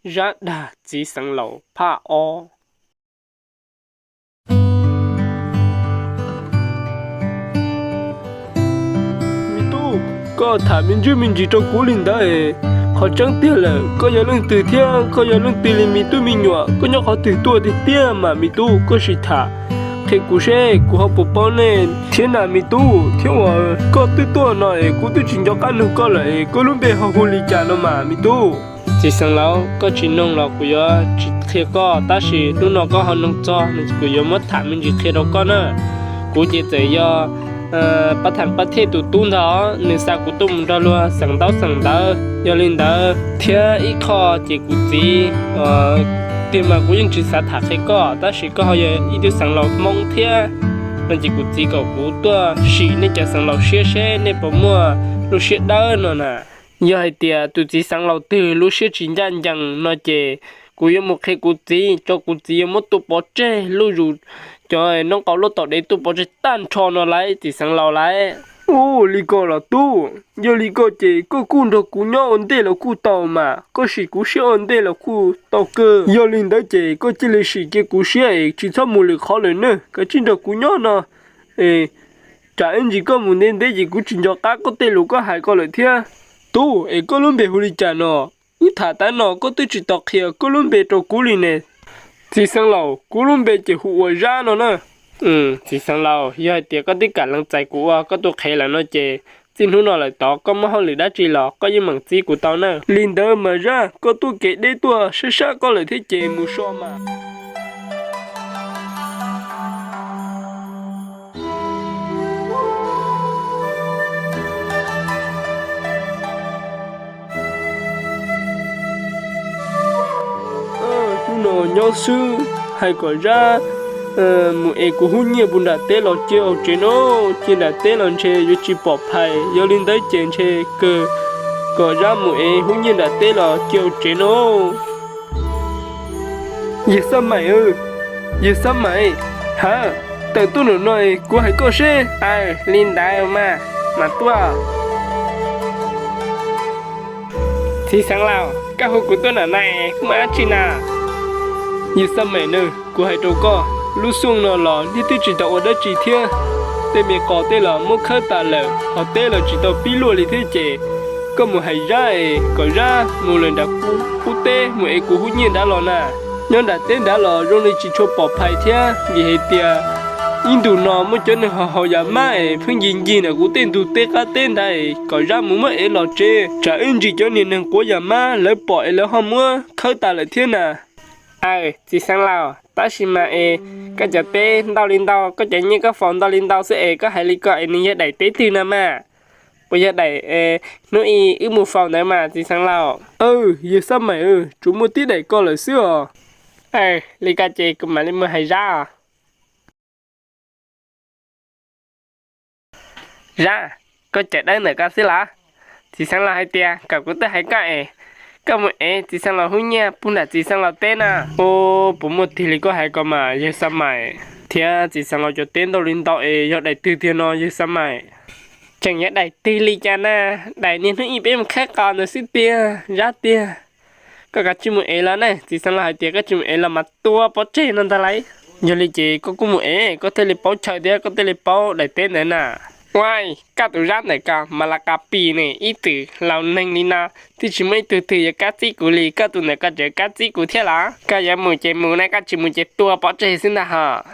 Zab dag txiv xeev laus phaj ob. Me tub, koj tham me ntsis me ntsis rau kuv li ntawd, qhov tseeb tiag lawm koj yog leej twg thiab koj yog leej twg li me tub me nyuam, koj nyob qhov twg tuaj tiag tiag mas me tub koj sim tham qhia kuv seb kuv ho puas paub nej thiab na me tub, thiab uas koj twb tuaj no es kuv twb tsis nco qab nug koj lawm es koj lub npe ho hu li cas no mas me tub. Txiv xeev laus, koj tsis noog los kuv yuav tsis qhia koj, tab sis hnub no koj ho noog txog no kuv yuav muab tham me ntsis qhia rau koj na. Kuv ces txawm yog pab thaj pab thej tus tub ntag, nws xa kuv tuaj mus nrog luag xeem ntaub xeem ntawv. Yog li ntawd thiab ib qho ces kuv txiv, tiag mas kuv yeej tsis xav tham qhia koj, tab sis koj ho yog ib tug xeev laus Hmoob thiab no ces kuv txiv kom kuv tuaj sim nej cov xeev laus siab seb nej puas muaj lub siab dawb no na. Yog hais tias tus txiv xeev laus twg lub siab tsis ncaj ncees no ces kuv yuav mus qhia kuv txiv, tso kuv txiv yuav muab tua pov tseg luj zus, cov noob qau lub tom dev tua pov tseg tag nrho no lauj txiv xeev laus lauj. Ua li ko los tub, yog li ko ces koj kuj nrog kuv nyob ua ntej los kuj tau mas, koj sim kuv siab ua ntej los kuj tau kawg. Yog li ntawd ces koj cia li sim cia kuv siab es tsis txhob mus lwm qhov lawm nawb, kav tsij nrog kuv nyob no es tsam ib ntsis koj mus ntev ntev ces kuv tsis nco qab koj tej lus koj hais ko lawm thiab. Tub, es koj lub npe hu li cas no? Wb tham tas no koj twb tsis tau qhia koj lub npe rau kuv li ne. Txiv xeev laus, kuv lub npe ces hu ua Zab no na. Txiv xeev laus, yog hais tias koj twb kam lees txais kuv ua koj tus qhev lawm no ces txij hnub no lawm tod koj muaj hauj lwm dab tsi los koj yeej meem txib kuv tau na. Li ntawd mas Zab, koj tuaj kev deb tuaj sab sab koj lawm thiab ces mus so mas. Hnub no nyob xwb, hais kom Zab mus ev kuv hub nyiaj puag nram teb los cia hauv tsev no, cia nram teb los ntshe yuav tsis pom phais. Yog li ntawd ces ntshe kawg kom Zab mus ev hub nyiaj nram teb los cia hauv tsev no. Yawg Xab Maim, yawg Xab Maim, ha, tawm tuaj nram no kuv hais koj seb. Aw, li ntawd mas, mas tuaj. Txiv xeev laus, koj hu kuv tuaj nram no muaj dab tsi na? Yawg Xab Maim na, kuv hais rau koj, lub xyoo no los nej twb tsis tau ua dab tsi thiab. Tej me qos tej los muab khawb tas lawm, hos teb los tsis tau pib luaj li thiab ces koj mus hais Zab es kom Zab mus lawm nram qub teb mus ev kuv hub nyiaj nrad los na. Nyob nram teb nrad los zoo li tsis tshua pom phais thiab vim hais tias ib ntus no muaj cov neeg haus haus yam mab es pheej ncig ncig ntawm kuv tej ntug teb qab teb ntawd es kom Zab mus muab ev los tsev, tsam ib ntsis cov niag neeg quav yam mab lawv pom es lawv ho muab khawb tas lawm thiab na. Aw, txiv xeev laus, tab sis mas es koj cov teb ntau li ntau, koj cov nyiaj koj faus ntau li ntau xwb es koj hais li ko es nws yog daim teb twg no mas? Puas yog daim hnub i wb mus faus ntawd mas txiv xeev laus? Aw, yawg Xab Maim, tsuas muaj tib daim ko lawm xwb os. Aw, li ko ces kuv mam li mus hais Zab os. Zab, koj cawm dawb ntawm ko xwb los? Txiv xeev laus hais tias kom kuv tuaj hais koj es koj mus ev txiv xeev laus hub nyiaj puag nram txiv xeev laus teb na. Ub, puas muaj tiag li koj hais ko mas yawg Xab Maim? Thiab txiv xeev laus cov teb ntau li ntau es yog daim twg tiag no yawg Xab Maim? Tseem yog daim twg li cas na, daim niag hnub i peb mus khawb qos ntawd xwb tiag Zab tiag. Koj kav tsij mus ev los na, txiv xeev laus hais tias koj tsis mus ev los mas tua pov tseg no ntag lauj. Yog li ces koj kuj mus ev koj thiaj li paub chaw thiab koj thiaj li paub daim teb ntawd na. Ua, koj tus Zab ntawm ko mas las kas pis ne, ib txwm laus neeg li no twb tsis muaj ib tug twg yuav kab txib kuv li, koj tus ntawm ko tseem kab txib kuv thiab los? Koj yuav mus ces mus na, koj tsis mus ces tua pov tseg xwb ntag hos.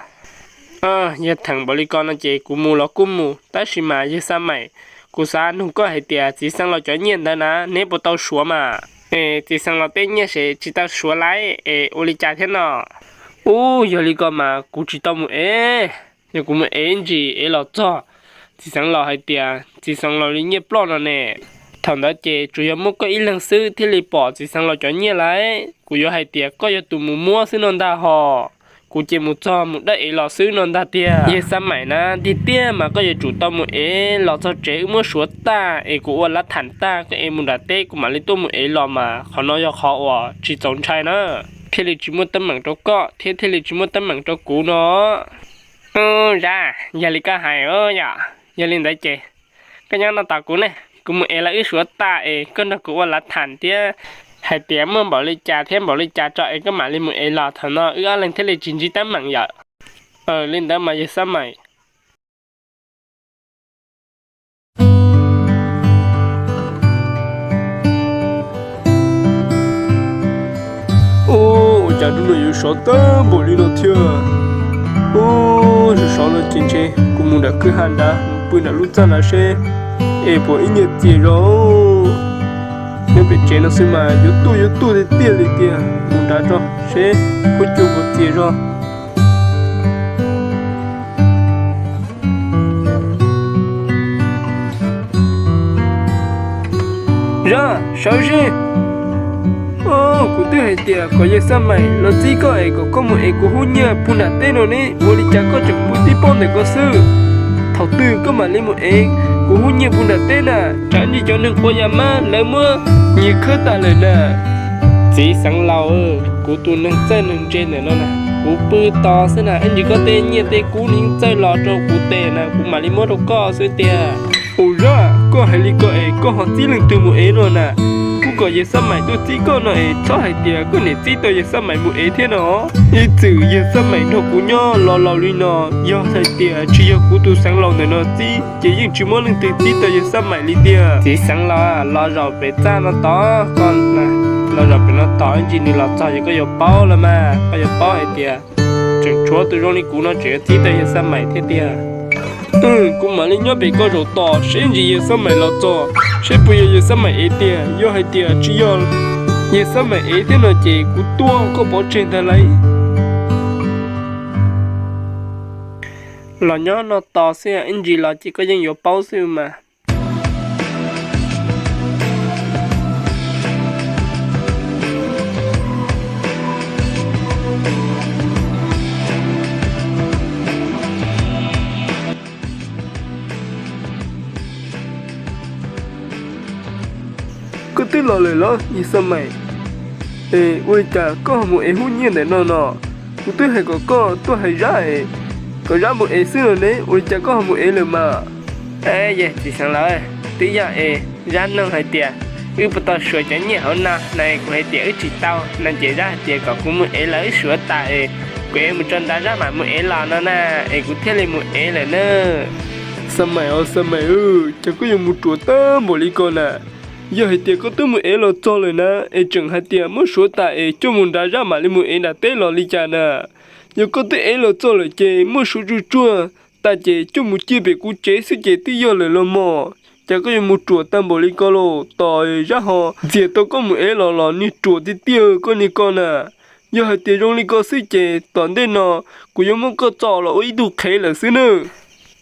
Yog theem npaum li ko no ces kuv mus los kuj mus, tab sis mas yawg Xab Maim, kuv xav nug koj hais tias txiv xeev laus cov nyiaj ntawd na neb puas tau suav mas? Es txiv xeev laus tej nyiaj ces tsis tau suav lauj, es ua li cas thiab no? Ub, yog li ko mas kuv tsis tau mus ev. Yog kuv mus ev ntsis ev los txog, txiv xeev laus hais tias txiv xeev laus li nyiaj ploj no ne. Thaum ntawd ces tsuas yog muaj koj ib leeg xwb thiaj li pom txiv xeev laus cov nyiaj lauj. Kuv yuav hais tias koj yog tus mus muab xwb no ntag hos. Kuv ces mus txog mus dawb ev los xwb no ntag tiag. Yawg Xab Maim na, tiag tiag mas koj yuav tsum tau mus ev los txog tsev wb muab suav tag es kuv ua lav tham tag koj ev mus nram teb kuv mam li tuaj mus ev los mas qhov no yog qhov uas tsis txaus ntshai na. Thiaj li tsis muaj teeb meem rau koj thiab thiaj li tsis muaj teeb meem rau kuv no. Zab, yog li koj hais yom, yog li ntawd ces koj nyob no tos kuv ne, kuv mus ev los wb suav tag es koj nrog kuv ua lav tham thiab Hais tias muaj npaum li cas thiab npaum li cas tso es koj mam li mus ev los, thaum no wb ob leeg thiaj li tsis ntsib teeb meem yom. Li ntawd mas yawg Xab Maim. Ua cas hnub no yuav sov tag npaum li no thiab? Ua, sov sov no ces ntshe kuv mus nram kwj ha nrad, mus pw nram lub txaj nrad seb es puas ib nyiag txias zog. Nyob pem tsev no xwb mas yuav tuaj yuav tuaj tiag tiag li tiag. Mus nrad tso seb kuj cua puas txias zog. Zab, sawv seb. Kuv twb hais tias kom yawg Xab Maim los txib koj es kom koj mus ev kuv hub nyiaj puag nram teb no ne, ua li cas koj tseem pw tib pob ntawm ko xwb? Thaum twg koj mam li mus ev kuv hub nyiaj puag nram teb na? Tsam ntsis cov neeg quav yas mab lawv muab nyiag khawb tas lawm na. Txiv xeev laus, kuv tus neeg txawj neeg ntse ntawm no na, kuv pw tos xwb na, ib ntsis koj tej nyiaj tej kub nws txawj los rau kuv tes na kuv mam li muab rau koj xwb tiag. Ua, Zab, koj hais li ko es koj ho txib leej twg mus ev no na? Kuv kom yawg Xab Maim tuaj txib koj no es txhob hais tias koj niam txib tau yawg Xab Maim mus ev thiab no. Ib txwm yawg Xab Maim nrog kuv nyob los laus li no, yog hais tias tsis yog kuv tus xeev laus ntawm no txib ces yeej tsis muaj leej twg txib tau yawg Xab Maim li tiag. Txiv xeev laus, los zaum pem txaj no tod koj, los zaum pem no tod ib ntsis nws los txog ces koj yuav paub los mas, koj yuav paub hais tias tseem tshuav tus zoo li kuv no tseem yuav txib tau yawg Xab Maim thiab tiag. Kuv mam li nyob pem koj zaum tos seb ntsis yawg Xab Maim los txog, seb puas yog yawg Xab Maim ev tiag. Yog hais tias tsis yog yawg Xab Maim ev thiab no ces kuv tua koj pov tseg ntag lauj. Los nyob no tos xwb, ib ntsis los ces koj yeej yuav paub xwb mas. Koj twb los lawm los yawg Xab Maim? Es ua li cas koj ho mus ev hub nyiaj ntawm no no? Kuv twb hais kom koj tuaj hais Zab es kom Zab mus ev xwb no ne, ua li cas koj ho mus ev lawm mas? Yog txiv xeev laus, twb yog es Zab nug hais tias wb puas tau suav cov nyiaj hauv no na, kuv hais tias wb tsis tau no ces Zab hais tias kom kuv mus ev los wb suav tas es kuv ev mus tso nrad Zab mam mus ev los no na, es kuv thiaj li mus ev lawm na. Xab Maim os Xab Maim, cas koj yuav mus ruam tag npaum li ko na? Yog hais tias koj twb mus ev los txog lawm na, es tseem hais tias muab suav tas es coj mus nrad Zab mam li mus ev nram teb los li cas na? Yog koj twb ev los txog lawm ces muab suav tsuag tsuag tas ces coj mus cia pem kuv tsev xwb ces twb yog lawm los mog. Cas koj yuav mus ruam tag npaum li ko los? Tos Zab ho ntxias tau koj mus ev los los niag ruam tiag tiag koj niag ko na. Yog hais tias zoo li ko xwb ces tom ntej no kuv yuav muab koj tso los ua ib tug qhev lawm xwb nawb.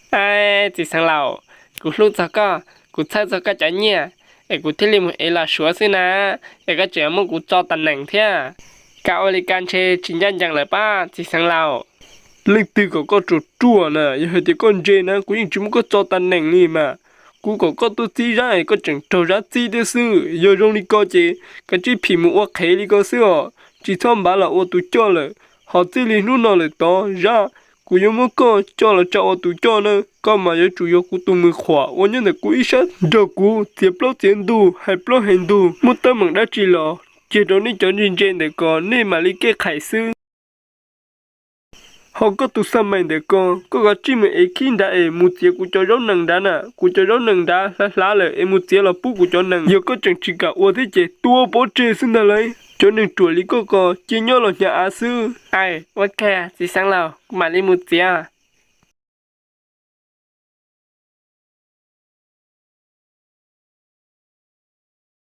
Txiv xeev laus, kuv hlub txog koj, kuv txhawj txog koj cov nyiaj, es kuv thiaj li mus ev los suav xwb na, es koj tseem muab kuv tso tas neem thiab. Koj ua li ko ntshe tsis ncaj ncees lawm pab txiv xeev laus. Leej twg kom koj ruam ruam na? Yog hais tias koj ntse na kuv yeej tsis muab koj tso tas neem li mas. Kuv kom koj tuaj txib Zab es koj tseem raug Zab txib thiab xwb. Yog zoo li ko ces kav tsij phim mus ua qhev li ko xwb os, tsis txhob npav los ua tus coj lawm. Ho txij li hnub no lawm tod Zab, kuv yuav muab koj coj los tsa ua tus coj na, koj mas yuav tsum yog kuv tus mws khuam uas nyob ntawm kuv ib sab nrog kuv txiav plaub txiav ntug hais plaub hais ntug, muaj teeb meem dab tsi los cia rau nej cov ntse ntse ntawm ko nej mam li kej qhais xwb. Ho koj tus Xab Maim ntawm ko, koj kav tsij mus ev khib nrad es mus txiav kuv cov zaub nees nrad na, kuv cov zaub nees nrad hlav hlav lawm es mus txiav los pub kuv cov nees. Yog koj tseem tsis kam ua thiab ces tua pov tseg xwb ntag lauj. Cov neeg ruam li koj ko cia nyob los hnyav av xwb. Ua kag txiv xeev laus, kuv mam li mus txiav.